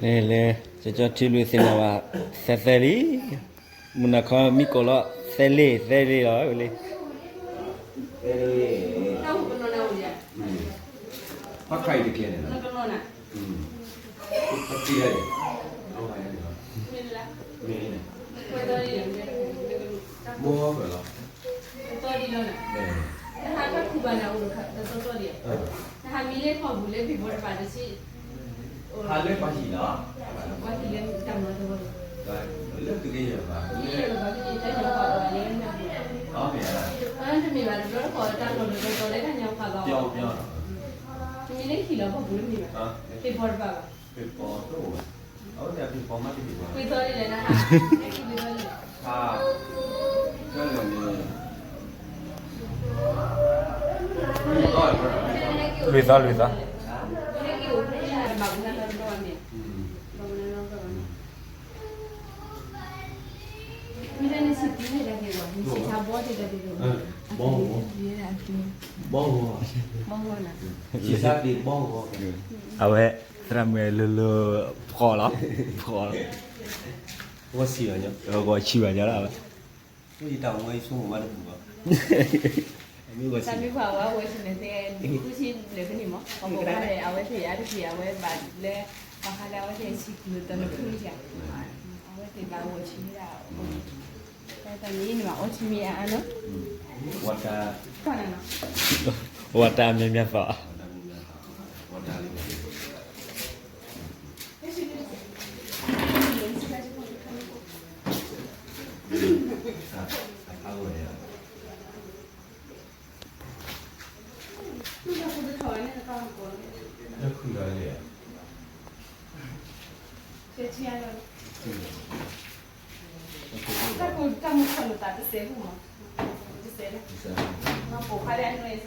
လဲၤလဲၤ ကၠီကၠီထံဘျုးသ့ၣ်နီၣ်ဘၣ် သဲသဲလံ, မုၢ်နၤခီမံကိးလီၤ သဲလ့ၣ် သဲလ့ၣ်လီၤဝဲလံ, သဲလ့ၣ်, ဖးခါအံၤတကဲန့ၣ်လီၤ, ဖးခါအံၤ, မ့ၢ်န့ၣ်, မ့ၢ်လီၤ, နဟးတၢ်ခူၣ်ဘၣ်န့ၣ် အိၣ်တသီသီဒံးဧါ, နဟးမံလၢဖီၣ်ပူၤလၢဖံးဘီတဖၣ်တဆံ, ဟးလၢပှၤဟံၣ်လီၤ, ပှၤဟံၣ်လၢတၢ်မၤတဝီ, လၢသုးက့ယဲၢ်ဘၣ်, ယဲၢ်ဘၣ်ကန့ၣ် တၢ်ညီဖးဘၣ်လၢနၢ်ပူၤ, အတမ့ၢ်ဘၣ်တဘျီတခီၣ် တၢ်လီၢ်တတီၤလၢတၢ်ညီဖးဘၣ်အီၤ, မံလၢဟံၣ်လီၤဖီၣ်ပူၤလၢမ့ၢ်ဘၣ်, ဖံးဘီတဖၣ်ဘၣ် ပှဲၤသီလံလဲၣ်နဟါ, လွံၢ်သီ လွံၢ်သီ, အဝဲ သရၣ်မုၣ်လိၤလိၤ ဖီလီၤ, ဖီလီၤ, ဂီၤဆံးဘၣ်ညီလီၤ, တၢ်မုၣ်ပှၤဝဲဝဲဆံးန့ၣ်သ့ ဃုဆံဘျဲၣ်ဖဲန့ၣ်မး, အဝဲသ့ၣ်အါတက့ၢ် အဝဲဘၣ်လၢ ဘၣ်ဃးလၢအဝဲသ့ၣ်အါတက့ၢ် အဝဲဘၣ်လၢ အဝဲသ့ၣ်ဘၣ်ဂီၤဆံးဝဲဒၣ်, တၢ်တမံၤန့ၣ်ဘၣ် အီထံမံၤအါအါနီၤ, ဝဲတၢ်မံၤမံၤသီ တၢ်ကိၢ်တၢ်မူထီၣ်နသးတစဲးဖိမး, တစဲးလၢ, ပှၤကိးခါလၢအနွဲအံၤ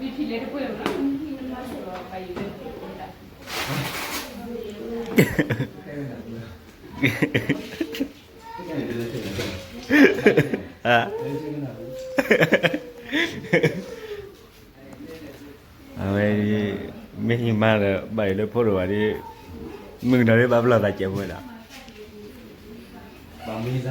သိးဒီး တဲတၢ်ကိၢ်ထီၣ်နီၤ, အဝဲ မ့ၢ်ဟံးမါဒီး ဘၣ်ယိၣ်လၢဖိတအိၣ်ဘၣ်ဒီး မုၣ်ကနီၤဒ်ဘၣ်ပလီၢ်သးစဲးဖိဝဲဒၣ် ကဖီၣ်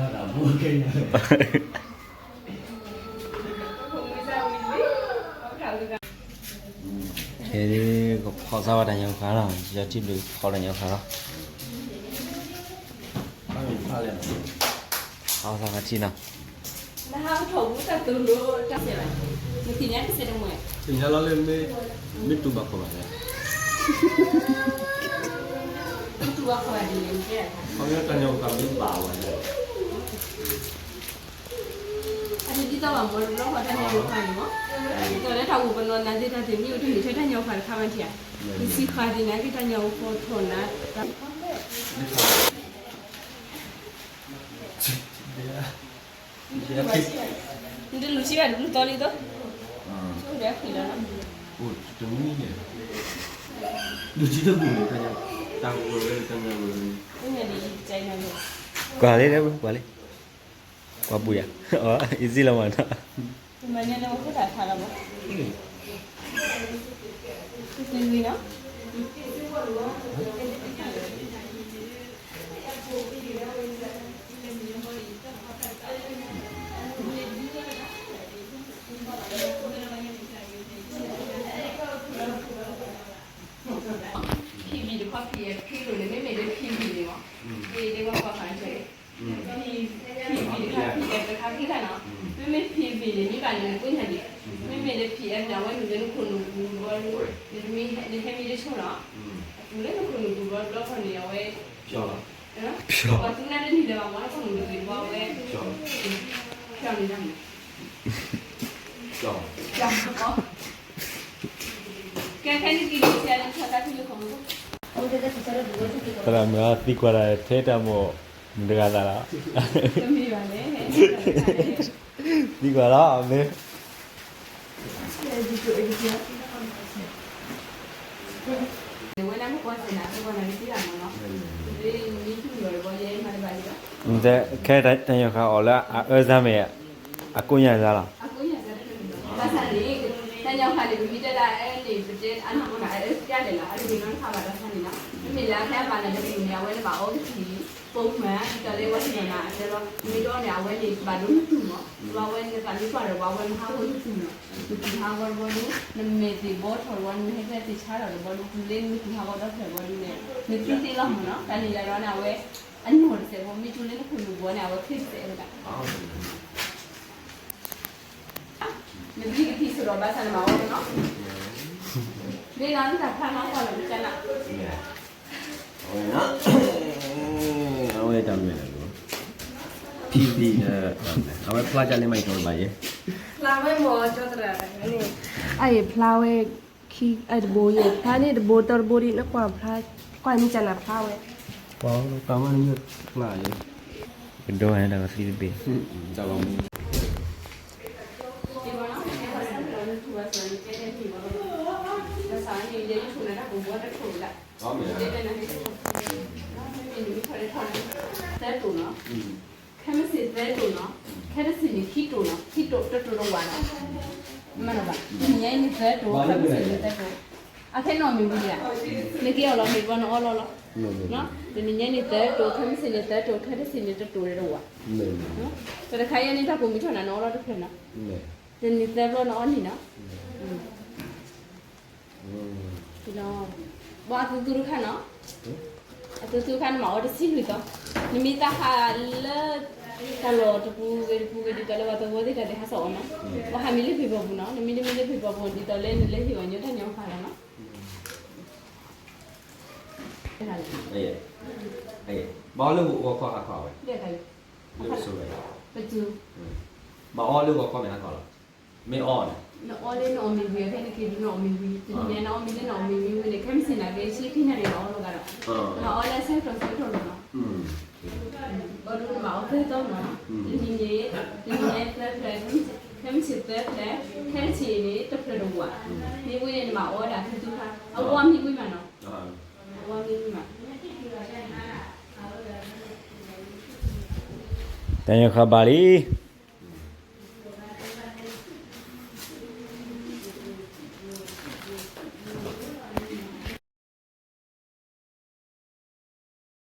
စၢ်ဝဲတၢ်ညီဃာ်လီၤ, ယထံၣ်ဘျုးဖီၣ်တၢ်ညီဃာ်လီၤ, ဖီၣ်စၢ်ဝဲထံၣ်နီၤ, နဟးထီၣ်ဘူးတၢ်သိၣ်လိတၢ်စဲးဘၣ်, နသ့ၣ်ညါတစဲးတမှဲ, သ့ၣ်ညါလီၤလၢ မ့ၢ်တူၢ်ဘၣ်ခီၣ်ဘၣ်လဲၣ်, မ့ၢ်တူၢ်ဘၣ်ခီၣ်ဘၣ်ဒ်လဲၣ်, ခီပညီတၢ်ညီဃာ်မ့ၢ်ဘၣ်ဝဲလဲၣ် အဒ်သိးဘၣ်မ့ၢ်တဘျီဃီ တၢ်ညီဃာ်န့ၣ်မး, ဒ်သိးလၢတၢ်အိၣ်ပနီၣ်နၤသ့ၣ်တဖၣ်သ့ၣ် မ့ၢ်အိၣ်တမ့ၢ်ထဲတၢ်ညီဃာ်တခါဘၣ်ထံၣ်ဧါ, နစံးဃာ်သ့ၣ်နၤက့ၤတၢ်ညီဃာ်ထီၣ်နၤ, နတလူၤဆံဘၣ်တဘျုးသီလံသိး, ဆိဒီးဃံလၤလီၤ, လူၤဆံတဘူၣ်န့ၣ်, တၢ်ဝဲတၢ်ညီဝဲ, ကွၢ်လံ, ကွၢ်လံ, ကွၢ်ပူၤယၤ, easy လီၤမးနီၤ, မၤန့ၢ်လၢဝဲခိၣ်သးထါလီၤမး, သုသုနီၤ ဖံဘံၣ်တခီ ဖံအဲၣ်ဖံလိၤန့ၣ် မ့မ့ၢ်လၢဖံဘံၣ်န့ၣ်မး, ဒ်ဒ်ဝဲကွၢ်ဖးဆၢ, ဖံဘံၣ်တခီ ဖံအဲၣ်တခါဖံလၢနီၤ, မ့မ့ၢ်ဖံဘံၣ်န့ၣ် မ့ၢ်ဘၣ်လၢနကိညါဒံး, မ့မ့ၢ်လၢဖံအဲၣ်န့ၣ် အဝဲနုာ်လၢနခိၣ်နူာ်ပူၤဘျီ, နဟဲမံတဆိနီၤ, အပူၤလၢနခိၣ်နူာ်ပူၤဘျီဘျီခီန့ၣ် အဝဲ, ပှၤသူနၤလၢန သရၣ်မုၣ်အသံကွၢ်တၢ်ထဲတၢ်မိၣ် မုၢ်တဂၤသးလီၤ, သံကွၢ်လီၤ မ့ၢ် ခဲတၢ်ညီဃာ်အီၤလၢအအၢစါမ့ၢ် အကိးညါစါလီၤ. ဘၣ်ဆၣ်န့ၣ် တၢ်ညီဃာ်န့ၣ် ပမ့ၢ်တဲဒၣ်အအၢန့ၣ် ပတဲအနီၢ်ကီၢ်န့ၣ် အအၢစါလဲၣ်လီၤ, အတမ့ၢ်နီတခါဘၣ်တၢ်ဆါန့ၣ်လီၤ. မ့မ့ၢ်လၢအဖဲအဘၣ်န့ၣ် တမ့ၢ်န့ၣ် အဝဲန့ၣ်ဘၣ်အီကသံၣ် ပိာ်မုၣ်မး ဒ်သိးလၢဝဲတနီၤနၤအတဲလီၤ. မ့ၢ်တအီန့ၣ် အဝဲန့ၣ်ဘၣ်ဒိနသူၣ်မး, ဘၣ်ဝဲနသးမ့ၢ်ကွၢ်ဒီးဘၣ်ဝဲနဟးဂီၤနသူၣ်မး, နသူၣ်ဟးဂီၤတဘျီဒုး နမဲာ်သ့ၣ်ဘီထီၣ်တဘျီ နမဲာ်ဟဲဖဲသ့ၣ်ဆါထီၣ်တဘျီဒုး တုၤလၢနသူၣ်ဟးဂီၤဒီဖျၢၣ်တဘျီဒုးန့ၣ် နသံသ့လီၤမးနီၤ. တၢ်န့ၣ်လၢဒီးန့ၣ် အဝဲ အနီၢ်တစဲးဖိ မ့ၢ်ကၠိလၢနခိၣ်နူာ်ဘီန့ၣ် အဝဲချ့တစဲးဝဲဒၣ် နဘံကသံၣ်ဆိဒီးဘၣ်ဆၣ်န့ၣ်မၤအီၤနီၤ, မ့ၢ်လၢနတၢ်ဖျါနီၤကွၢ်လီၤကနၣ်, အဝဲ အဝဲတၢ်မ့ၢ်လၢ ထံသံး အဝဲဖျါကၢ်လၢမၤအံၤကီးဘၣ်ယဲ, ဖျါဝဲမ့ၢ်ကၠီသရၣ်, အအံၤဖျါဝဲ ခံ အတဘိယဲ ဖျါန့ၣ်တဘိတီတဘိဒ်နကွၢ်ဖျါ, ကွၢ်မ့ၢ်ကနၣ်ဖျါဝဲ, ကွၢ်မ့ၢ်ကနၣ်ဖျါဝဲ, ကဒိဝဲဒၣ်ကသံတဘ့ၣ် သၢတိာ်နီၤ, ခဲမုၢ်ဆ့ၣ်သၢတိာ်နီၤ, ခဲတဆံန့ၣ်ခံတိာ်နီၤ, ခံတိာ်တတိာ်တဝာ်နီၤ, မ့ၢ်ဘၣ် တနံၤညါအံၤန့ၣ်သၢတိာ် ခဲမုၢ်ဆ့ၣ်န့ၣ်သၢတိာ်, အခဲနီၣ်မ့ၢ်ဝံၤဧါ, နက့ၤအီၣ်လီၤမ့ၢ်ဘီနအီလီၤလီၤ, တနံၤညါအံၤန့ၣ်သၢတိာ် ခဲမုၢ်ဆ့ၣ်န့ၣ်သၢတိာ် ခဲတဆံန့ၣ်တတိာ်တဝာ်, တခါအံၤန့ၣ်တၢ်ကိးမံၤထီၣ်နၤနအီလီၤတဖျၢၣ်နီၤ, တနံၤသၢဘျီနအီနံၣ်နီၤ ဘၣ်အသူသူတခါနီၤ, အသူသူတခါနမၤအီတဆံလွံၢ်သီ, နမ့ၢ်သးဟးလၢ တၢ်လီၢ်တပူၤဂ့ၤတပူၤဂ့ၤဒ်သိးလၢပှၤသဝီသ့ၣ်တၢ်သ့ၣ်ဟးစီၣ်အီၤနီၤ, ပှၤဟးမံလၢဖံးဘီပူၤနီၤ, နမ့ၢ်တမံလၢဖံးဘီပူၤဒ်သိးလၢနလဲၤဟ့ၣ်အီၤညီတၢ်ညီဖးလီၤနီၤ ဘၣ်အီလၢဂီၤခီဟးခီဝဲ, ပသူ, မၤအီလၢဂီၤခီမ့ၢ်ဟးခီလီၤ, မ့ၢ်အီန့ၣ်, နအီလၢနအီၣ်မ့ၤဝံၤ ဖဲနက့ၤဒုးနအီၣ်မ့ၤဝံၤ တနံၤညါနအီၣ်မ့ၤလၢနအီၣ်မ့ၤဝံၤဝံၤန့ၣ် ခဲမုၢ်ဆ့ၣ်နၤက့ၤဆ့ခံနၤန့ၣ်နအီလီၤဂၤဒီး, နမၤအီလၢအဆၢကတီၢ်ဆၢကတီၢ်လီၤနီၤ, ဘၣ်ဒိနမၤအီသၢသီမးနီၤ, တနံၤညါ, တနံၤညါသၢဖျၢၣ်, ခဲမုၢ်ဆ့ၣ်သၢဖျၢၣ်, ခဲတဆံန့ၣ် တဖျၢၣ်တဝာ်, မ့ၢ်ဝံၤန့ၣ် နမၤအီဒၣ်သၢသီခါ, အဝဲမ့ၢ်ဝံၤမးနီၤ, အဝဲမ့ၢ်ဝံၤမး တၢ်ညီဃာ်ဘၣ်လံ,